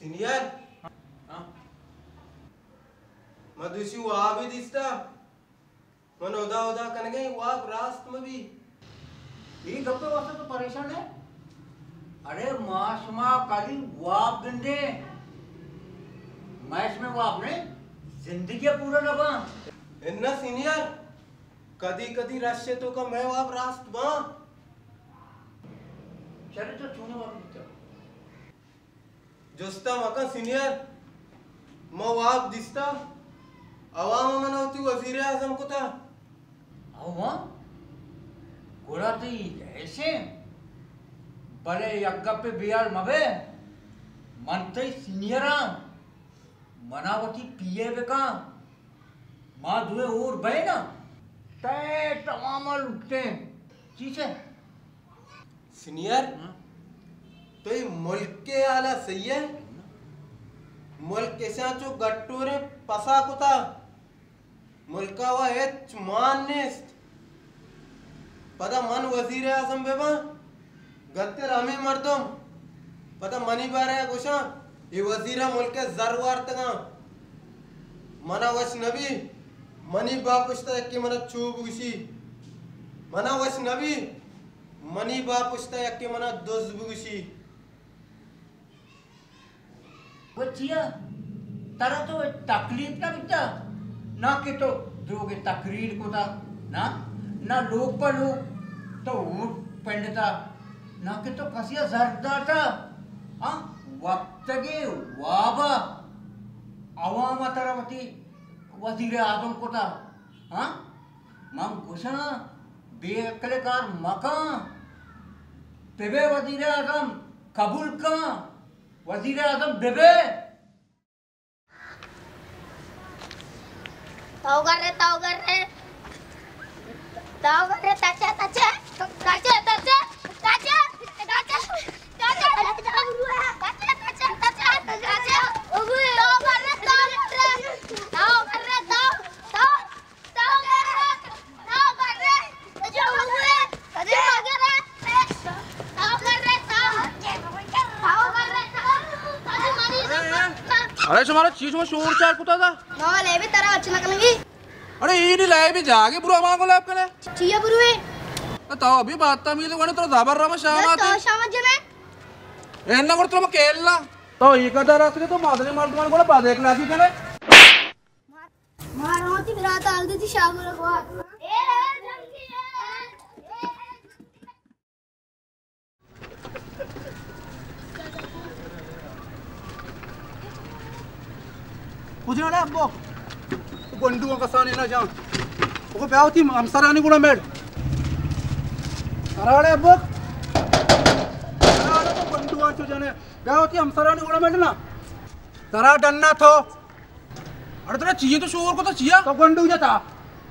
سینئر، ہاں؟ من دوشی وابے دیستا۔ من ہدا ہدا کنگیں، واب راست مہ بی۔ اے گپ ء واسطہ تو پریشان ئے؟ اڑے ما شما کالی واب گندیں، مئے شمئے واب نے زندگی ء پورا نہ باں۔ اناں سینئر، کدی کدی رش ء توکا مئے واب راست باں۔ چلے تو چونیں واب دیتا؟ جستا مکن سینئر، ما واب دیستا، عوام من وتی وزیر اعظم کتا۔ عوام؟ گڑا تئی رئیسیں، بلے یک گپے بیال مبے، من تئی سینئر آں، منا وتی پی اے بکن، ما دوئیں ہور بئیں نا، تئے تمام لٹیں، چیچے؟ سینئر، ہاں؟ تئی ملک ء حالا صحیح ء؟ ملک اشاں چو گٹوریں پسا کتا۔ ملک ء و ہچ مان نیست۔ پدا من وزیر اعظم بہ باں، گتر ہمے مردم پدا منی بارہ ء گوشاں، اے وزیر ء ملک ء زر وارتگاں۔ منا وش نبی، منی باپشتا یکے منا چو بگوشی۔ منا وش نبی، منی باپشتا یکے منا دز بگوشی۔ و چیا؟ ترا تو تکلیف نہ بیتا؟ نہ کہ تو دروگے تقریر کتا، نہ، نہ لوگ پہ لوگ تو ووٹ پنڈتا، نہ کہ تو کسیا زر داتا۔ ہاں، وپتگے وابا عوام ترا وتی وزیر اعظم کتا۔ ہاں؟ من گوشاں، بے عقل کار مکن۔ ببے وزیر اعظم، قبول کن، وزیر اعظم ببے۔ تاو گر رے، تاو گر رے۔ تاو گر رے، تچے، تچے۔ تچے، تچے۔ تاو گر رے، تاو۔ تاو گر رے، تاو۔ تاو۔ ارے شمارا چی، شما شور چار کتا تھا؟ نو لیبی ترا اچ نہ کنگی۔ ارے اے نی لیبی جاگے برو ہما کو لیب کنے۔ چیا برو ہے؟ تو ابھی بات تمیز ونے تو زبر رما شامات۔ تو شامات جنے۔ اے نہ کرتو ما کھیلنا۔ تو یہ قدر اس کے تو مادری مردمان کو بعد ایک لاکھی کنے۔ مارا وتی برات ء حال دیتی شاہ مرگ وار۔ کجا اڑے ابو؟ تو گنڈو کسانی نہ جان۔ او بیا وتی ہمسرانی گڑا میڑ۔ ارا اڑے ابو۔ ارا اڑے تو گنڈو آن چو جانے۔ بیا وتی ہمسرانی گڑا میڑ نا۔ ترا ڈنا تو۔ اڑے ترا چیئے تو شور کو تو چیا؟ تو گونڈو جتا۔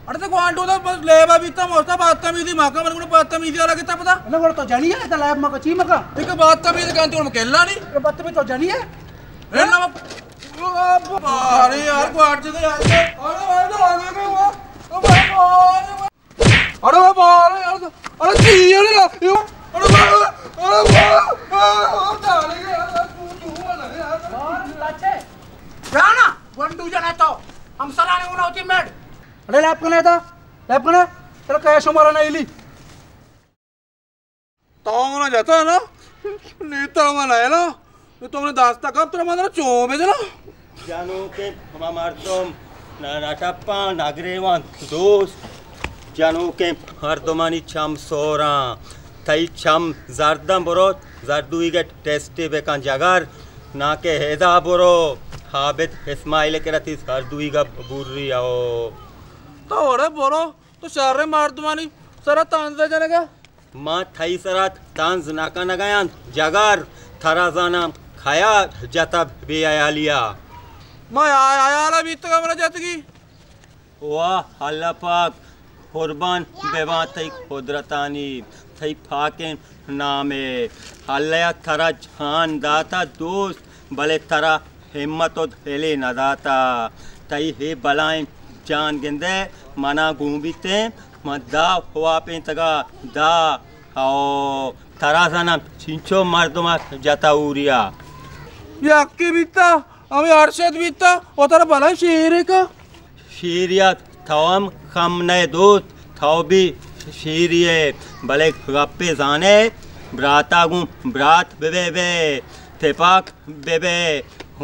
اڑے تو گونڈو تو بس لیبا بیتا موستا بدتمیزی مکا من کو بدتمیزی آلا کتا پتا۔ نہ گڑا تو جانی ہے تو لیب مکا چی مکا؟ ٹھیک ہے بدتمیزی کانتی اور مکیلا نہیں۔ تو بدتمیزی تو جانی ہے۔ اڑے نا ارے یار کو آٹھ جگہ یار۔ ارے بھائی تو آگے میں ہوا۔ ارے بھائی ارے یار۔ ارے چیئے نا۔ ارے بھائی ارے بھائی۔ جانا، گونڈو جنا تو۔ ہمسرانی اونا ہوتی میڈ۔ اڑے لیب کنے تا، لیب کنے، ترا کہے شمارا نہ ایلی۔ تو منا جتا نا، نیتا منا ایلا، تو منا داستا کب ترا منا چون بجنا۔ جنوکیں ہما مردم نہ، نہ ٹپاں، نہ گریوان دوست۔ جنوکیں مردمانی چم سوراں۔ تئی چم زرداں برو، زردویگ ٹیسٹے بکن جگر، نا کہ ہیدا برو، عابد اسماعیل کرا تئی زردویگ بوری او۔ تو اڑے برو، تو شریں مردمانی سرا طنز جنگا۔ ما تئی سرا طنز نہ کنگایاں جگر، ترا زاناں کیا جتا بے حیالیا۔ ما حیالا بیتگا منا جتگی۔ واہ اللہ پاک، قربان بباں تئی قدرتانی، تئی پاکیں نامے۔ اللہ ء ترا جان داتا دوست، بلے ترا ہمت و دلے نہ داتا۔ تئی ہے بلائیں جان گندے منا گون بیتیں، من دا واپیں تگا دا او ترا زاناں چینچو مردم جتا اوریا۔ یکے بیتا، ہمے ارشد بیتا، وتارا بلاہیں شیرے کا۔ شیریت، تو ہم کم نئے دوست، تو بھی شیری ئے، بلے گپے زانے، براتا گوں برات ببے بے، تپاک ببے،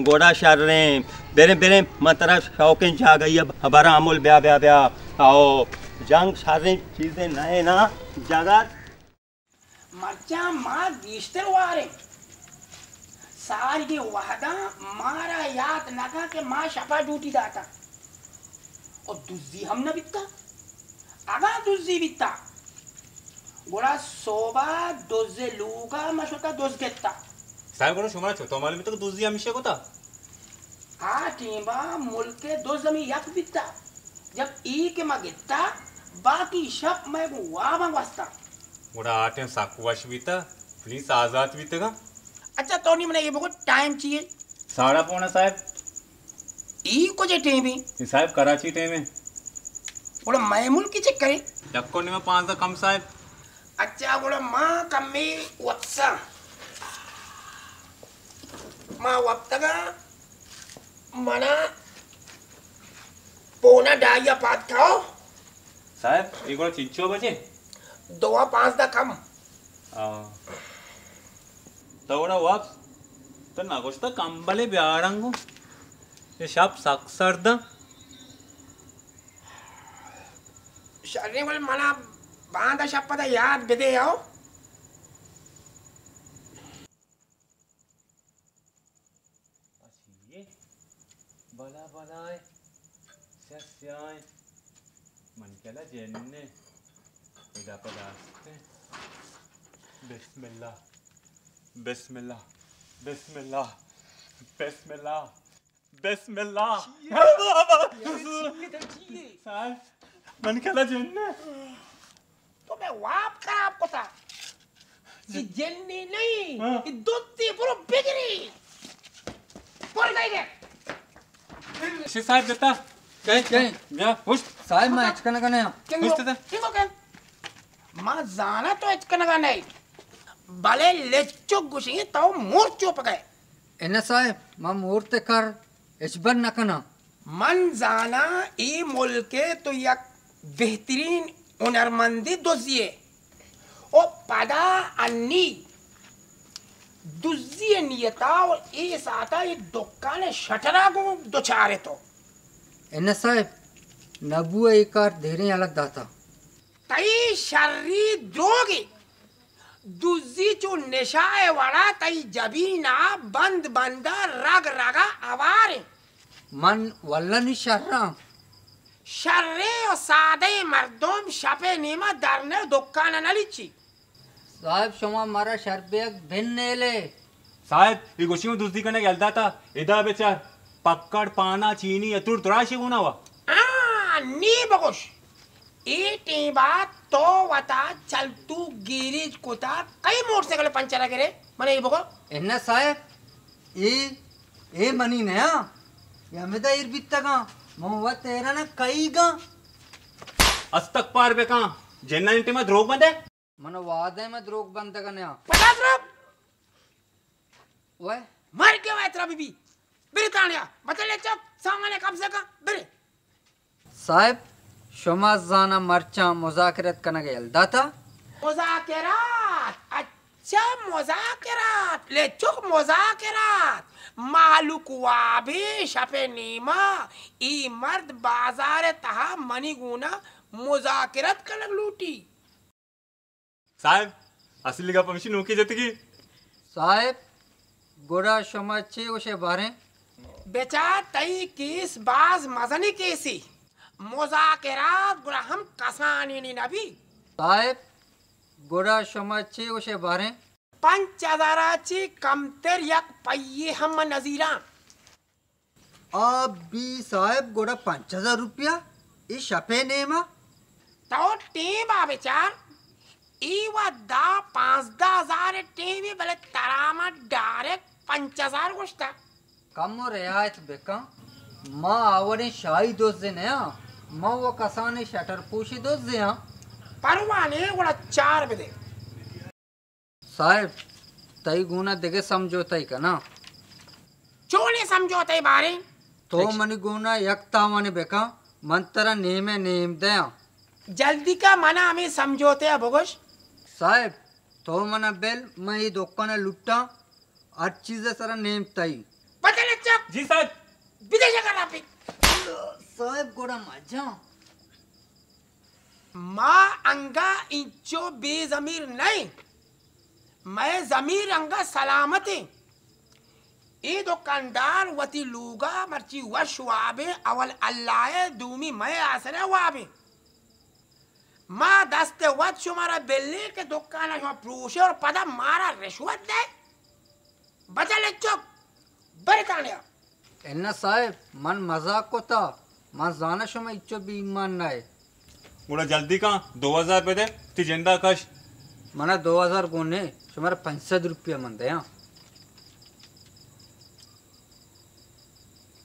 گڑا شریں۔ بریں، بریں، من ترا شوقیں جاگہی براں، امول، بیا، بیا، بیا۔ او، جنگ شریں چیزے نئے نا، جگر۔ مرچاں ما گیشتر واریں۔ سارگیں وہداں مارا یات نہ کن کہ ما شپا ڈیوٹی داتا۔ و دزی ہم نہ بیتا۔ اگاں دزی بیتا، گڑا صوبا دز لوگا ما شتا دز گتا۔ صاحب، گڑا شما چطور معلوم بیتا کہ دزی ہمیشہ کتا؟ آ ٹیما ملک دز ہمیں یک بیتا۔ جب ای کہ ما گتا، باقی شپ مئے گوں واباں گوستا۔ گڑا آ ٹیم سک وش بیتا، پولیس آزات بیتگا۔ اچھا، تو نی منا یہ بگو، ٹائم چیے؟ ساڑھا پونا صاحب۔ ای کجے ٹیم ہے؟ اے صاحب کراچی ٹیم ہے۔ گڑا مئے ملک کی چیک کرے؟ یک و نیم پانزدہ کم صاحب۔ اچھا، گڑا ما کمی وپساں۔ ما وپتگاں، منا پونا ڈائی ء پاد کھاؤ۔ صاحب، اے گڑا چنچو بجے؟ دو ء پانزدہ کم۔ آ۔ تو گڑا وپس، تو نہ گوشتا کمبلے بیارنگو؟ اے شپ سک سرداں۔ شریں، ولے منا باندا شپ پدا یاد بدے او۔ اچھا، یہ بلا بلا ہے، سیاہ سیاہ ہے۔ من کلا جن نے ادا پدا است ہے۔ بسم اللہ، بسم اللہ، بسم اللہ، بسم اللہ، بسم اللہ۔ چیئے؟ صاحب، من کلا جن نے۔ تو میں واب خراب کتا۔ یہ جنی نہیں، ہاں۔ یہ دوتی، برو بگری۔ برو گئی گئے۔ شی صاحب دیتا۔ کہیں، کہیں۔ بیا، پشت۔ صاحب، ما ہچ کنگا نیا۔ پشت دے۔ ما زانا تو ہچ کنگا نہیں۔ بلے لچک گوشی تو مور چوپ گئے۔ انا صاحب، ما مور تے کر ہچبر نہ کناں۔ من زاناں اے ملک ء تو یک بہترین ہنرمندے دزی ئے۔ او پدا انی دزی ء نیتا و اے ساعتا اے دکان ء شٹرا گوں دچار ئے تو۔ انا صاحب، نبو ء اے کار دیریں یلہ داتا۔ تئی شری دروگے۔ دزی چو نشہ ء وڑا تئی جبین ء بند بند ء رگ رگ ء ہوار انت۔ من ولنی شراں۔ شریں و سادہیں مردم شپ ء نیما درنے و دکان ء نہ لچی۔ صاحب، شما مارا شر بیگ بن نیلے۔ صاحب، اے گوشی اوں دزی کنگ یل داتا، ادا بچار، پکڑ، پانا، چینی، اتور دراش گونا وا۔ آ، نی بگوش۔ اے ٹیما تو وتا چلتو گیریج کتا، کئی موٹر سائیکل پنچر گرے؟ من اے بگو۔ انا صاحب، اے، اے منی نیا۔ اے ہمدا ایر بیتگاں۔ من وت ایران کئیگاں۔ استغفار بکاں۔ جنانی ٹیما دروگ بندے۔ من وعدہ میں دروگ بندگ نیا۔ پدا دروگ؟ وے؟ مر کے وے ترا بی بی۔ برے تانیا، بچے لے چک، سامان قبضہ کا، برے۔ صاحب، شما زانا مرچاں مذاکرت کنگ یل داتا؟ مذاکرات؟ اچھا، مذاکرات، لے چک مذاکرات۔ مالوک وابے شپ نیما، ای مرد بازار تہا منی گونا مذاکرت کنگ لوٹی۔ صاحب، اصلی گپ ہمشی نوکی جتگی۔ صاحب، گڑا شما چے گوشے باریں؟ بچار تئی کیس باز مزنی کیسی۔ مذاکرات گڑا ہم کسانینی نبی۔ صاحب، گڑا شما چے گوشے باریں؟ پنچ ہزارا چی کمتر یک پئیے ہم نزیراں۔ آ بی صاحب، گڑا پنچ ہزار روپیہ اے شپے نیما؟ تو ٹیم آ بچار، ای و دہ پانزدہ ہزار ٹیمی، بلے ترا ما ڈائریکٹ پنچ ہزار گوشتا۔ کم و رعایت بکن، ما آوریں شاہی دزے نیاں، ما و کسانیں شٹر پوشی دزے آں۔ پرواہ نے، گڑا چار بدے۔ صاحب، تئی گونا دگہ سمجھوتائی کناں۔ سمجھوتے باریں۔ تو منی گونا یک تاوانے بکن، من ترا نیمے نیم دیاں۔ جلدی کا منا ہمیں سمجھوتے بگوش۔ صاحب، تو منا بل، من اے دکان لٹاں، ہر چیز سرا نیم تئی۔ بدل چپ۔ جی صاحب۔ بدے جگہ راپی۔ صاحب گوڑا مجاں۔ ما انگا انچو بے ضمیر نئیں، مئے ضمیر انگا سلامت ایں۔ اے دکاندار وتی لوگا مرچی وش واب ایں، اول اللہ ء، دومی مئے آسرا واب ایں۔ ما دست وت شمارا بلیں کہ دکانا شما پروشے اور پدا مارا رشوت دے۔ بچا لچک، برے تانیا۔ انا صاحب، من مزاق کتا، من زانا شما اچو بے ایمان نہ ئے۔ گڑا جلدی کن، دو ہزار بدے، تی جندا کش۔ منا دو ہزار گون نے، شمارا پنچ سد روپیہ من دیاں۔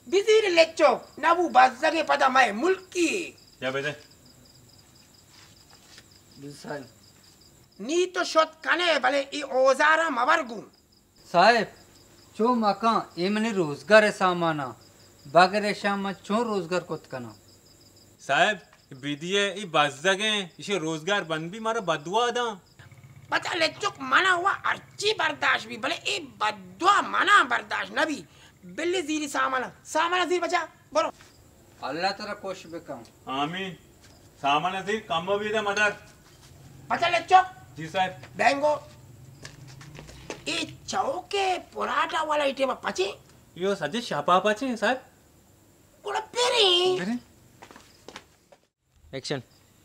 بزیر لچک، نہ بو بزگے پدا مئے ملکی۔ یا بدے۔ بزیر صاحب۔ نی تو شت کنے، بلے ای اوزارا مبر گون۔ صاحب، چو مکن، اے منی روزگار ء ساماناں، بغیر اشاں من چون روزگار کت کناں؟ صاحب، بیدی ء ای بزگیں، ایشی روزگار بند بی، مارا بدوا داں۔ بچا لچک، منا وا ہرچی برداشت بی، بلے ای بدوا منا برداشت نہ بی۔ بلی زیری سامان، سامان زیر بچا، برو۔ اللہ ترا خوش بکن۔ آمین۔ سامان زیر کم بیدہ مدر۔ بچا لچو۔ جی صاحب۔ بینگو۔ اے چوکے پراٹا والا ایٹے ما پچے۔ یو سجے شاپا پچے صاحب۔ گڑا پھریں۔ پھریں۔ ایکشن۔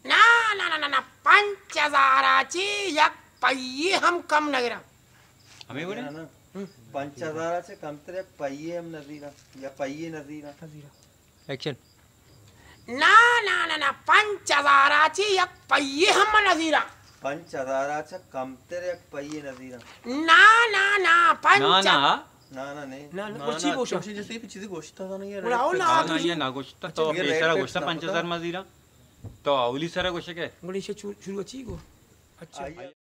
نا، نا، نا، نا، نا، پنچ ہزار ء چہ یک پئیے ہم کم نہ گراں۔ ہمے وڑے؟ نا، نا۔ پنچ ہزار ء چہ کمتر یک پئیے ہم نہ زیراں، یا پئیے نہ زیراں۔ ایکشن۔ نا، نا، نا، نا، پنچ ہزار ء چہ یک پئیے ہم نہ زیراں۔ پنچ ہزار ء چہ کمتر یک پئیے نہ زیراں۔ نا، نا، نا، پنچ۔ نا، نا۔ نا، نا، نہیں۔ نا، نا، نا، وہ چی نا، گوشا؟ چوشی جیسے بھی چیزیں گوشتا تھا نا یار۔ گڑا او نا، گوشتا۔ یہ نہ گوشتا، تو یہ ریٹ پیسرا فکس گوشتا، نہ پنچ ہزار پتا۔ ما زیراں۔ تو اولی سرا گوشے کہ؟ گڑا ایشی شروع، شروع چی گو؟ اچھا۔ آئیے۔